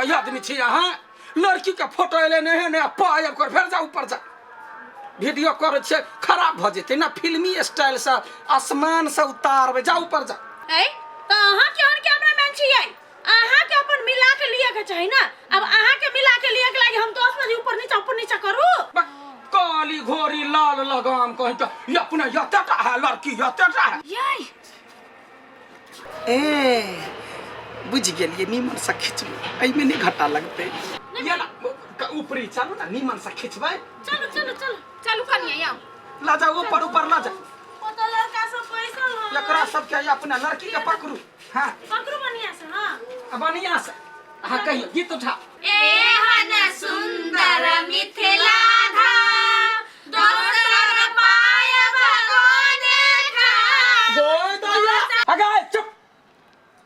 के आदमी छी अहाँ लड़की के फोटो एले नहीं ने पाय कर फेर जा ऊपर जा वीडियो करै छियै खराब भऽ जेतै ना फिल्मी स्टाइल से आसमान से उतारबै जा ऊपर जा ए त अहाँ केहन कैमरामैन छियै अहाँ के अपन मिला के लिए के चाही ना अब अहाँ के मिला के लिए के लागी हम 10 बजे ऊपर नीचा करू बक, काली घोड़ी लाल लगाम कहीं तो ये अपने यतेटा है लड़की यतेटा है यै ए बुझि गेलियै नीमन से खिचबै एहिमे नहि घाटा लगतै ये ना ऊपरी चलू ना नीमन से खिचबै चलो चलो चलो चलू कनिया आउ ला जाओ ऊपर ऊपर ला जाओ ओ तो लड़का सब बैसल है एकरा सबके अपना लड़की के पकड़ू हाँ पकड़ू बढ़िया से हाँ बढ़िया से हाँ कहियो गीत उठा एहन सुंदर मिथिला धाम दोसर पायब कोने ठाम गोय दैया अगे चुप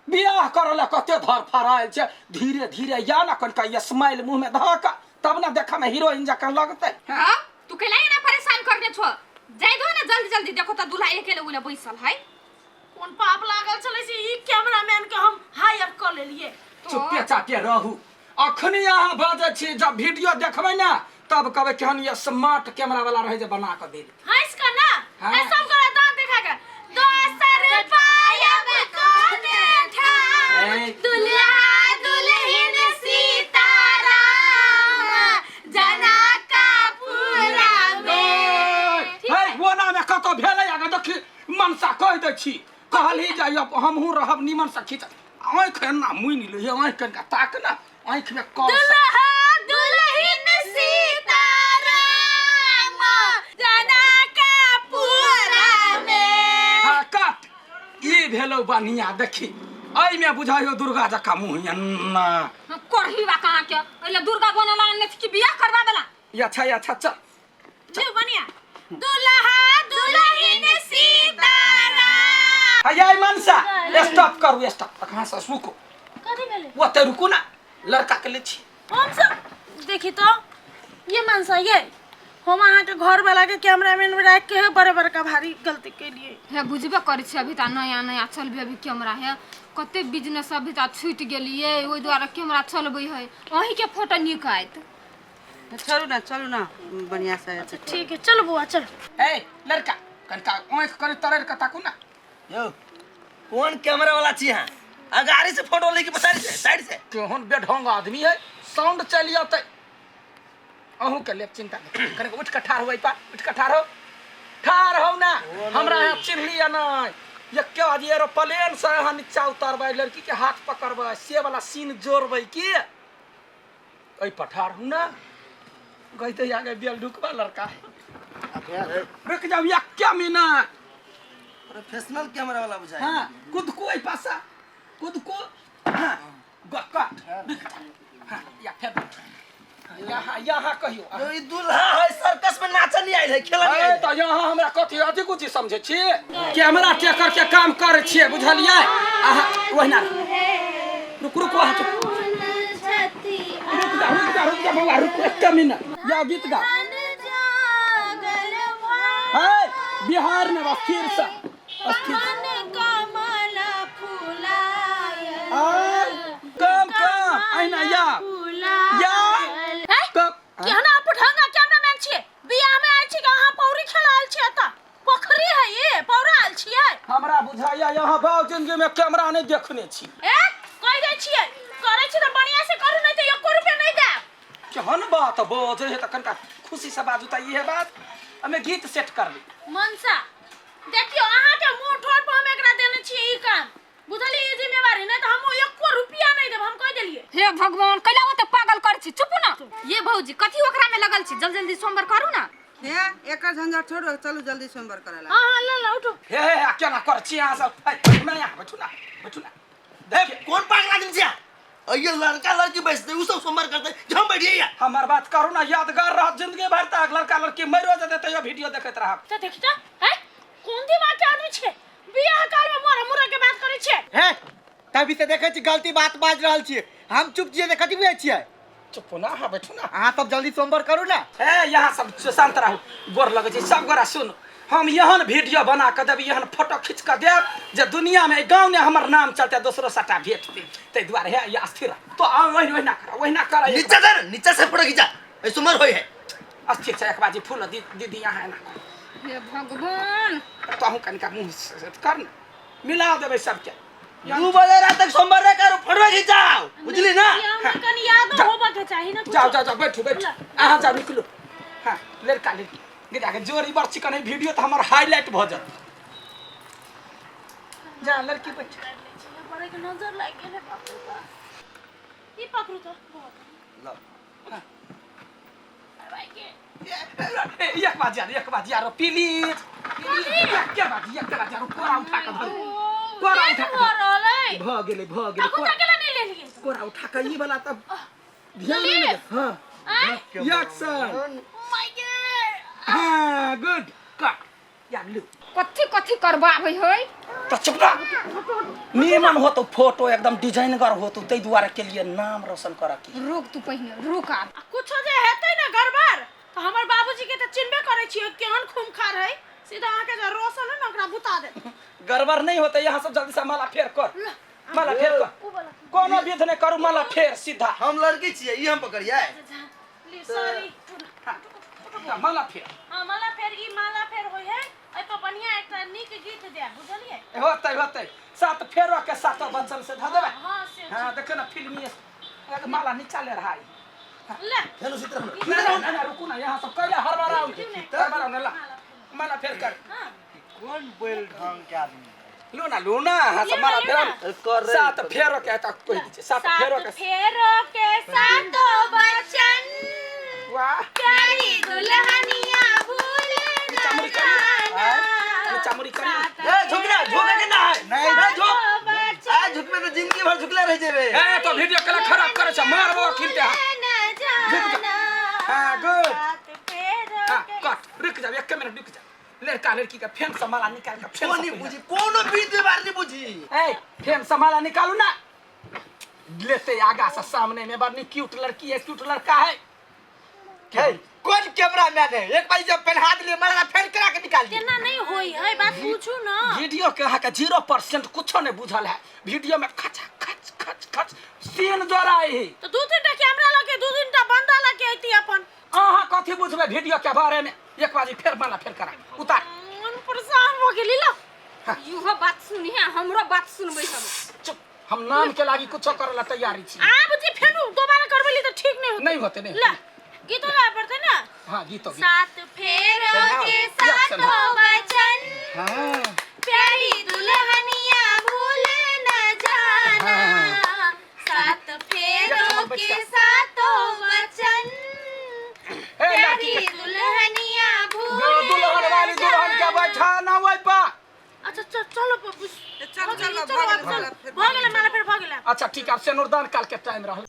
बियाह करऽ लए कते धर फरायल छै धीरे धीरे या ना कनिका स्माइल मुँह में धऽ कऽ तब ना देखऽ में हीरोइन जकाँ लगतै हाँ तू कैला ना परेशान करने छो जाय दो ना जल्दी जल्दी देखो तो दूल्हा अकेले उले बैसल है कोन पाप लागल छलै से ई कैमरामैन के हम हायर कऽ लेलिए चुपे चापे रहू अखनी अहाँ बाजै छी जब वीडियो देखबै ने तब कहबै केहन ये स्मार्ट कैमरा वाला रहै जे बना कऽ देल हंस के ना हाँ। ए सब गोरा दांत देखा के दोसर पायब कोने ठाम ए। दुल्हा दुल्हन सीताराम जनकपुरा में हे ओना मे कतौ भेलै अगर देखी मनसा कहि दै छी कहलही जे अब हमहूँ रहब निमन से खींच आँखि एना मुनि ले आँखि कनिका ताक ना आँखिमे कस दुल्हा दुल्हन सीताराम जनकपुरा में हाँ काट ई भेलौ बढ़िया देखी एहिमे बुझाइयो दुर्गा जकाँ मुँह एना करही बा कहाँ के ओइले दुर्गा बनल आनने छी कि बियाह करवा देला ई अच्छा ई अच्छा चल ले बनिया दुल्हा दुल्हन सीताराम हया मनसा स्टॉप करू स्टॉप कहाँ से सुको कथी भेलै ओते रुकू ना लड़का के ले छी हम सब देखी तो ये मनसा ये हम अहाँ के घर वाला के कैमरामैन राख के है बड़े बड़का भारी गलती के लिए हे बुझबे करै छी अभी तऽ नया नया चलबे अभी कैमरा है कते बिजनेस अभी तऽ छूटि गेलियै ओहि दुआरे कैमरा चलबै है अहीँके फोटो नीक आयत चलू ना चलू ना बढ़िया से अच्छा ठीक है चलो बुआ चलो ए लड़का कनिका आँखि कनि तरेर के ताकू ना यौ कोन कैमरा वाला छी अहाँ अगाड़ी से फोटो लेके पछाड़ी से साइड से केहन बेढंग आदमी है साउंड चलि अतै अहूँ के लेब चिंता नहि कनिक उठि कऽ ठाढ़ हो पा उठि कऽ ठाढ़ हो ठाढ़ हो ना हमरा यहाँ चिन्हली या नहि एके आदमी एरोप्लेन से अहाँ नीचा उतरबै लड़की के हाथ पकड़बै से वाला सीन जोड़बै की एहि पर ठाढ़ हूँ ना गई तो आगे बेल ढुकबा लड़का है रुक जाओ या क्या मिनट प्रोफेशनल कैमरा वाला बुझाइ हाँ कूद को एहि पासा कूद को हाँ गकट रुक जा हाँ या फेर यहाँ यहाँ कहियो यौ ई दूल्हा है सर्कस में नाचऽ नहीं आयल है खेलऽ नहीं अरे आयल है। तऽ यहाँ हमरा कथी अथी कुछ समझै छी कैमरा टेकर के काम करै छियै बुझलियै अहाँ ओहिना रुक रुक अहाँ चुप रुक जा रुक जा रुक जा बौआ रुक एक मिनट या गीत गा है बिहार में अस्थिर से अस्थिर आ, कम कम अहिना या या कम केहन अपढंगा कैमरामैन छियै बियाह में आयल छी कि अहाँ पौरी खेलायल छियै एतऽ पोखरी है ये पौरा आयल छियै हमरा बुझाइया यहाँ बाप जिंदगी में कैमरा नहीं देखने छी ए कहि दै छियै करै छी तऽ बढ़िया से करू नहीं तऽ एको रुपया नहीं देब केहन बात बजै है तऽ कनिका खुशी से बाजू तऽ इहे बात हमे गीत सेट करबै मनसा देखियौ अहाँके मुँह ठोर पर हम एकरा देने छियै ई काम बुझलियै ई जिम्मेवारी नहीं तऽ हम एको रुपया नहीं देब हम कहि देलियै हे भगवान कैला ओते पागल कर छी चुप ना ये भौजी कथी ओकरा में लगल छी जल्दी जल्दी सोमवार करू ना हे एकर झंझट छोड़ो चलू जल्दी सोमवार करे ला हाँ हाँ ले ला उठो हे हे हे केना कर छी अहाँ सब ए, बैठू ना यहाँ बैठू ना बैठू ना ए, कोन पागल आदमी छी अहाँ? अये लड़का लड़की बैसते उ सब सोमवार करते हम बैठिए यहाँ हमर बात करू ना यादगार रहत जिंदगी भर तक लड़का लड़की मरियो जेतै तैयो वीडियो देखैत रहब तऽ देखी तऽ हैं कोन दिमाग के आदमी छै बियाह काल में मोरा मुरा के बात करै छियै हे तभी से देखै छी गलती बात बाजि रहल छियै हम चुप छियै तऽ कथी बुझै छियै चुप ना अहाँ बैठू ना अहाँ सब जल्दी सोमवार करू ना ए यहाँ सब शांत रहू गोर लगै छी सब गोरा सुन हम एहन वीडियो बना कऽ देब, एहन फोटो खींच कऽ देब जे दुनियामे गाँव ने हमर नाम चलतै, दोसरो सटा भेटतै। ताहि दुआरे हे ये स्थिर तो आ ओहिना ओहिना कर, ओहिना कर। नीचा से, नीचा से फोटो खींचा, ए सुमर होय है। स्थिर छै। एक बाजी फूल दीदी यहाँ एना कर। हे भगवान, तहूँ कनिका मुँह से कर ने, मिला देबै सबके। 2 बजे रात तक सोमवार रे करो, फोटो खिंचाओ, बुझली ना? हमरा कनी यादो होबऽ के चाही ना। जाओ जाओ जाओ, बैठू बैठू, अहाँ जाओ, निकलू। हाँ, लड़का लड़की गिरा के जोड़ी बड़ चिकन है, वीडियो तो हमर हाईलाइट भऽ जात। जा लड़की बैठ। बड़े के नजर लागि गेल है, बाप रे बाप। ई पकड़ू तो बहुत। लो। भाई के ए, एक बार यार, एक बार यार, प्लीज प्लीज, एक बार, एक बार यार, कोरा उठा के धर, कोरा उठा के हो रहल है। भऽ गेलै, भऽ गेलै। तखन कोरा तक नहीं लेलिए। कोरा उठा के ई वाला तब ध्यान नहीं दे। हाँ, एक्शन। My God. हाँ, गुड, कट यार, लू। कथी कथी करबाबै है? तो चुप रह। नीमन हो तो फोटो एकदम डिजाइनगर हो तो ताहि दुआरे के लिए नाम रोशन कर के। रुक तू पहिने, रुक आब। आ कुछो जे हेतै ना गड़बड़ तो हमर बाबूजी के तऽ चिन्हबे करै छियै, केहन खूंखार है, सीधा अहाँके जे रोशन है ना ओकरा बुता देत। गड़बड़ नहीं होते। यहाँ सब जल्दी से माला फेर कर, माला फेर कर। उ वाला। कोनो विध नहीं करू, माला फेर सीधा। हम लड़की छियै, ई हम पकड़िए। ली, सॉरी। हाँ, माला फेर। हाँ, माला फेर, ई माला फेर होय है, एहि पर बढ़िया एकटा नीक गीत देब, बुझलियै? होते होते, सात फेरो के सातो बच्चन से धऽ देबै। हाँ, से। हाँ, देखो ना फिल्मी एक माला नीचा ले रहा है। ले। चलो सीता। ना ना ना, रुकू ना, यहाँ सब कैले हड़बड़ाउ, हड़बड़ाउ ना। ला, माला फेर कर। हाँ। कोन बैल ढंग के आदमी है? लो ना, लो ना, हाँ सब माला फेर। कर रे। सात फेरो के तक कहि दै छै, सात फेरो के। फेरो के सातो बचन, वाह। प्यारी दुल्हनिया भूल न चमड़ी करिए। जाना। चमड़ी करिए। ए झुकना, झुके के ना है। नहीं। नहीं झुक। बचन आ झुकमे तो जिंदगी भर झुकले रह जेबे। ए तो वीडियो कला खराब करे छै, मारबो खिलते। हाथ न जाना। हाँ, गुड। सात फेरो हाँ के कट, रुक जाओ, एक मिनट रुक जाओ। लड़का लड़की का फेन से माला निकाल के फेन को से नहीं पहिना। बुझी, कोनो बीत व्यवहार नहीं बुझी। ए, फेन से माला निकालू ना, लेते आगा से सामने में। बड़ी क्यूट लड़की है, क्यूट लड़का है। हे, कौन कैमरा मैन है? एक बार जब पहना दिलिए माला, फेर करा के निकाल दिए। केना नहीं होई है, बात पूछू ना। वीडियो के अहाँके 0% कुछो नहीं बुझल है। वीडियो में खच खच खच खच सीन जोड़ाई है। तो दू तीन टा कैमरा लगे, दू तीन टा बंदा लगे अइती अपन। अहाँ कथी बुझबै वीडियो के बारे में? एक बाजी फेर माला फेर करा, उतार। मन परेशान हो गेली ला। इहो बात सुनिहे, हमरो बात सुनबै सब। चुप, हम नाम के लागी कुछो करे ला तैयारी छी। आब जे फेनु दोबारा करबेली तऽ ठीक नहीं होतै। नहीं होते, नहीं। ला, गीतो गाबे पड़तै ना। हाँ, गीतो गीत। सात फेरो के चल। सातो बचन, हाँ। प्यारी दुल्हनिया भूल न जाना, सात फेरो के सातो वचन, ए लड़की प्यारी के दुल्हनिया भूल दुल्हन वाली न दुल्हन के जाना। बैठा ना ओइ पर। अच्छा, चल चलो पप्पू। चल, चल, चलो। भऽ अब गेलै, चल। माला फेर। भऽ गेलै, माला फेर भऽ गेलै। अच्छा ठीक, आब सिनुरदान काल के टाइम रहल।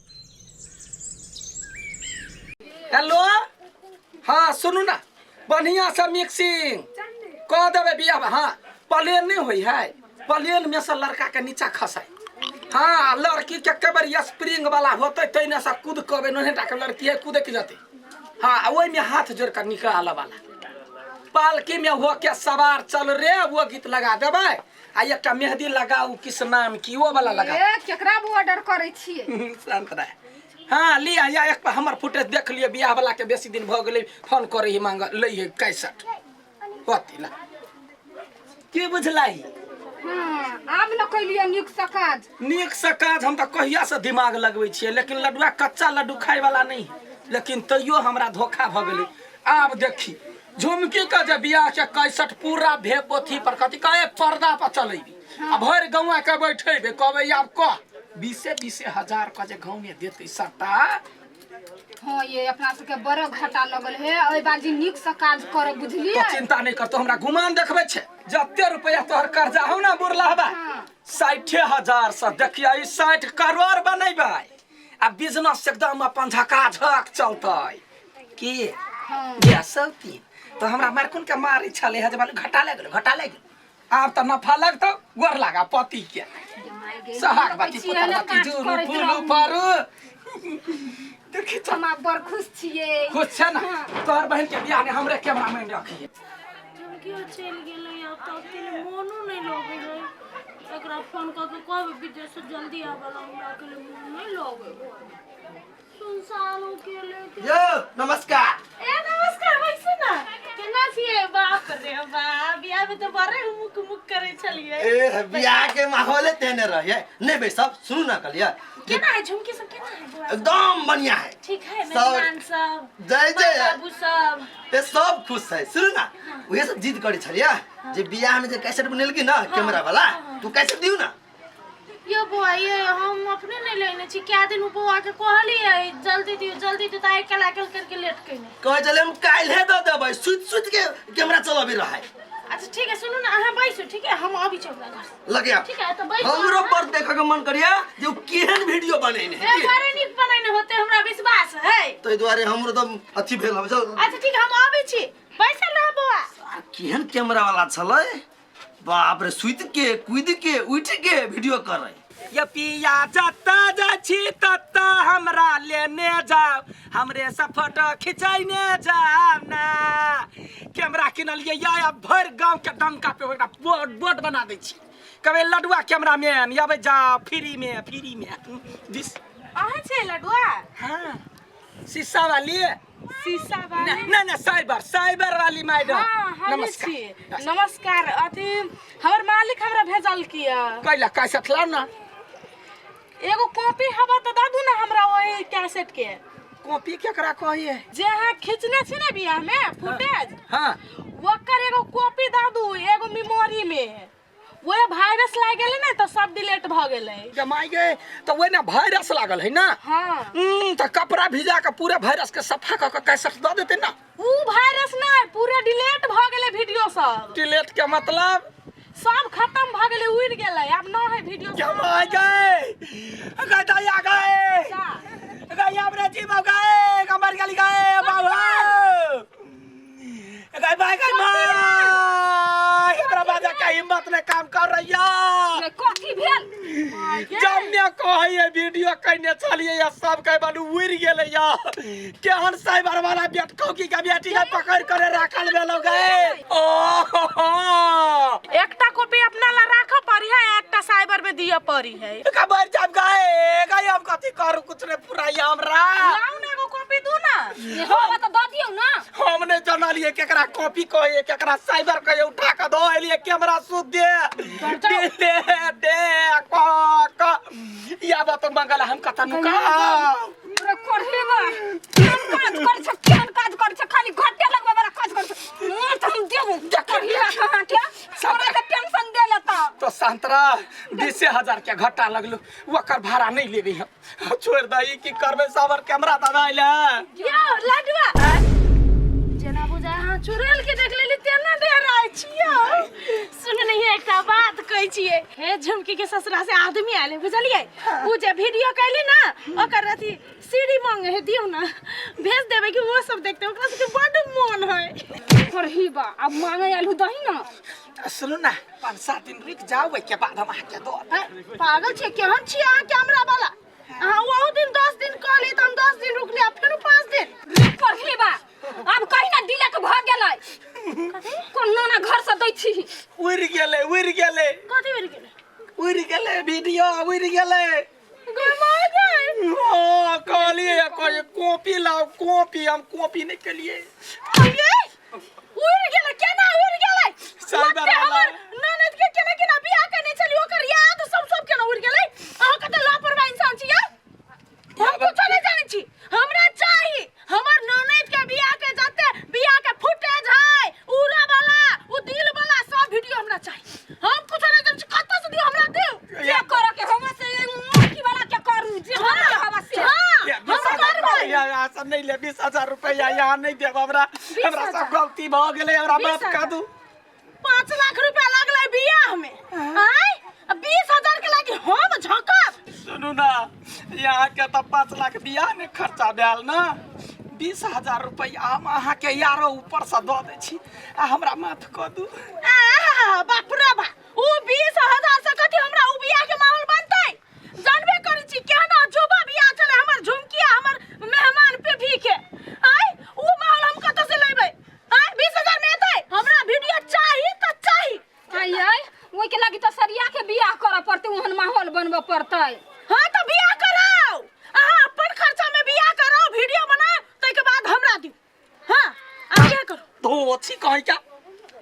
हेलो, हाँ सुनू ना, बढ़िया से मिक्सिंग कऽ देबै बियाह। हाँ, प्लेन नहीं होई है, प्लेन में से लड़का के नीचा खसाय। हाँ, लड़की के कबर स्प्रिंग वाला होते तैने से कूद कबे नोहे टा के लड़की है कूदे के जते। हाँ, ओहि में हाथ जोड़ कर निकाल वाला, पालकी में हो के सवार चल रे, वो गीत लगा देबै। आ एकटा मेहंदी लगाऊ किस नाम की, वो वाला लगा। ए, केकरा ऑर्डर करै छियै? शांत रह। हाँ, लिया या एक हमर फुटेज देख लिअ बियाह वाला के। बेसी दिन भऽ गेलै, फोन करै ही, मांग लै है कैसेट होती ला, की बुझलाई? हाँ, आब न कैलियै नीक से काज। नीक से काज हम तऽ कहिया से दिमाग लगबै छियै, लेकिन लड्डुआ कच्चा लड्डू खाय वाला नहीं है। लेकिन तैयो हमरा धोखा भऽ गेलै। आब देखी झुमकी के जे बियाह के कैसेट पूरा भेप पोथी पर कथी कहे पर्दा पर चलेबी आ भरि गौआ के बैठेबे, कहबै आब कह, बीसे बीसे हजार के जे गाँव में देतै सट्टा। हाँ ये, अपना सबके बड़ घाटा लगल है। ओहि बाजी नीक से काज करब, बुझलियै? तो चिंता नहीं करतो, हमरा गुमान देखबै छै। जते रुपया तोहर कर्जा हौ ना बुरलहबा, 60,000 से देखिया ई 60 करोड़ बनेबै आ बिजनेस एकदम अपन झकाझक चलतै की। ये सब तीन तो हमरा मारकुन के मारी छले है जे बालू घाटा लागि गेलो, घाटा लागि गेलो। आब तऽ नफा लगतौ, गोर लागा पति के। सोहाग बाती पुत्र बाती जुरू फूलू फरू देखी हम आब बड़ खुश छियै। खुश छै ना? तोहर बहन के बियाह ने हमरे कैमरामैन रखिए। झुमकियो चलि गेलै। आब तऽ अकेले मोनो नहि लगै है। एकरा फोन कऽ के कहबै विदेश से जल्दी आबऽ ला, हमरा अकेले मोन नहि लगै है, सुनसान अकेले के। यो नमस्कार। ए नमस्कार, बैसू ना। केना छियै? बाप रे बाप, बियाह में तऽ बड़े मुक मुक करै छलियै। ए बियाह के माहौले तेने रहिए नहीं भाई सब। सुनू ना कलिया। केना है झुमकी सब, केना है बौआ सब? एकदम बढ़िया है। ठीक है? सब- मेहमान सब जय जय है। बाबू सब ए सब खुश है। सुनू ना, उहे सब जिद करी छलिया जे बियाह में जे कैसेट बनेलकी ना कैमरा वाला, तू कैसेट दियो ना। यो बौआ, ये हम अपने नहीं लेने छी। क्या दिन उ बौआ के कहलियै जल्दी दियो जल्दी दियो, तऽ आइ काल्हि आइ काल्हि करके लेट कयने। कहे चले हम काल्हे दऽ देबै, सुति सुति के कैमरा चलबे रहे। अच्छा ठीक है, सुनू ना, अहाँ बैसू, ठीक है? हम अबै छी ओकरा घर से। लगे आप। ठीक है, तऽ बैसू हमरो अहाँ। पर देखे के मन करिया जे उ केहन वीडियो बनेने ए है। बड़े नीक बनेने होते, हमरा विश्वास है। ताहि दुआरे हमरो तऽ अथी भेल हम सब। अच्छा ठीक है, हम अबै छी, बैसल रह बौआ। आ केहन कैमरा वाला छलै बाप रे, सुति के कूद के उठ के वीडियो करे। ये पिया जता जा छी तता हमरा लेने जाओ, हमरे से फोटो खिंचैने जाओ ना। कैमरा किनलियै या अब भरि गांव के डंका पे ओकरा बोर्ड बोर्ड बना दै छी, कबे लडुआ कैमरा मैन अबै जाओ फ्री में, फ्री में दिस। अहाँ छियै लडुआ? हाँ, शीशा वाली। शीशा वाली? ना ना, साइबर साइबर वाली मैडम। हाँ, हमे नमस्कार। छियै। नमस्कार। अथी हमर मालिक हमरा भेजल किया। कैला कैसे लाउ ना। एगो कॉपी हवा तऽ दऽ दू ना हमरा ओहि कैसेट के। कॉपी केकरा कहिए? जे अहाँ खींचने छी ने बियाह में फुटेज। हाँ। ओकर एगो कॉपी दऽ दू एगो मेमोरी में। ओहे वायरस लागि गेलै ने तऽ सब डिलीट भऽ गेलै। जमाई गए तो वही ना वायरस लागल है ना। हाँ। तो कपड़ा भिजा के पूरे वायरस के सफा क के कैसेट दऽ देते ना। उ वायरस नहि, पूरे डिलीट भऽ गेलै वीडियो सब। डिलीट के मतलब? सब खत्म भऽ गेलै, उड़ि गेलै, आब न है वीडियो सब। जमाई गए गए दया गए गए हमरा जीव गए कमर गली गए बाबा गए भाई गए भाई, हमरा बाजा के हिम्मत ने काम कर रही है। कथी भेल? जब में कहैए वीडियो कहने चलिए या सब कहे बालू उड़ गेलै या केहन साइबर वाला बेट कौकी के बेटी के पकड़ करे राखल भेलो गए। ओ एकटा कॉपी अपना ला राखऽ पड़ी है, एकटा साइबर में दिअ पड़ी है। कबर जब गए गए हम कथी करू, कुछ नहीं पुराई हमरा। लाउ ना एगो कॉपी दू ना। हमरा तऽ दऽ दियौ ना। हम नहीं जानलिए केकरा कॉपी कहिए केकरा साइबर कहिए, उठा के दो एलिए कैमरा सुध दे दे दे दे क क या बात मंगल हम कथा नुका रे कोढ़ीबा, केहन काज करै छै, केहन काज करै छै, खाली घटे लगबै वाला काज करै छै। मुँह तऽ हम देबो कोढ़ीबा कहाँ के, तोरा के टेंशन दे लेता। तो संतरा 20,000 के घाटा लगलो, ओकर भाड़ा नहीं लेबे हम, छोड़ दही की करबे साबर कैमरा दादा अइले। यो लडुआ, जेना बुझाय अहाँ चुड़ैल के देख लेली तेना डराय छियो। सुन नहीं, एकटा बात कहै छियै, हे झुमकी के ससुरा से आदमी आयल है, बुझलियै? उ जे वीडियो कैली ना ओकर अथी सीढ़ी मांगे है, दियौ ना भेज देबै कि वो सब देखते, ओकरा सबके बड्ड मोन है। कोढ़ीबा, आब मांगे आयल हूँ दही ना। सुनू ना, 5-7 दिन रुक जाओ, ओहिके बाद हम अहाँके दऽ देब। पागल छियै, केहन छियै अहाँ कैमरा वाला? अहाँ ओहू दिन 10 दिन कहली तऽ हम 10 दिन रुकली, आ फेरो 5 दिन। रे कोढ़ीबा, आब कही ना डिले के भऽ गेलै, कोनो ना घर से दै छी। उड़ि गेलै, उड़ि गेलै। कथी उड़ि गेलै? उड़ि गेलै वीडियो, उड़ि गेलै। गमा गए। हाँ, कहलियै कहलियै कॉपी लाओ कॉपी, हम कॉपी नहीं केलियै। अये, उड़ि गेलै, केना उड़ि गेलै? साइबर ओते वाला। हमर ननद के केना केना बियाह केने छली, ओकर याद सब सब केना उड़ि गेलै? अहाँ कते लापरवाह इंसान छी यार। हम कुछो नहीं जानै छी, हमरा चाही हमर ननद के बियाह के जते बियाह के फुटेज है, उड़ा वाला उ दिल वाला सब वीडियो हमरा चाही। हम कुछो नहीं जानै छी, कतऽ से दियौ हमरा दियौ। जे करऽ के हवा से मुर्गी वाला के करू, जे करऽ के हवा से। हाँ, या, हम 20,000 करबै। रुपैआ यहाँ सब नहीं ले, 20,000 रुपैआ यहाँ नहीं देब हमरा, हमरा सब हजार। गलती भऽ गेलै, हमरा माफ 20,000। कऽ दू। 5 लाख रुपया लगलै बियाह में, आय 20,000 के लागी हम झकब। सुनू ना, यहाँ के तऽ 5 लाख बियाह में खर्चा भेल ना, 20,000 रुपैआ हम अहाँके यारो ऊपर से दऽ दै छी, आ हमरा माफ कऽ दू। आहा, बाप रे बा, उ 20,000 से कथी हमरा उ बियाह के माहौल बनतै? जानबे करै छी केहन अजूबा बियाह छलै हमर झुमकी आ हमर मेहमान पे भी के, आय उ माहौल हम कतऽ से लेबै? आय 20,000 में एतै? हमरा वीडियो पड़तै। हाँ तो बियाह कराओ, अहाँ अपन खर्चा में बियाह कराओ, वीडियो बनाओ, ताहिके बाद हमरा दियौ। हाँ आ बियाह करू। तो अच्छी कहीं क्या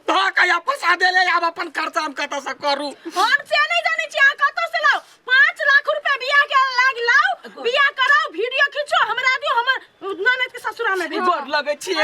तो कहिया फंसा देले, आब अपन खर्चा हम कतऽ से करू? हम से नहीं जानै छी अहाँ कतऽ से लाउ। 5 लाख रुपया बियाह के लाग लाउ, बियाह कराओ, वीडियो खींचो, हमरा दियौ, हमर ननद के ससुरा में भेजो। गोर लगै छी।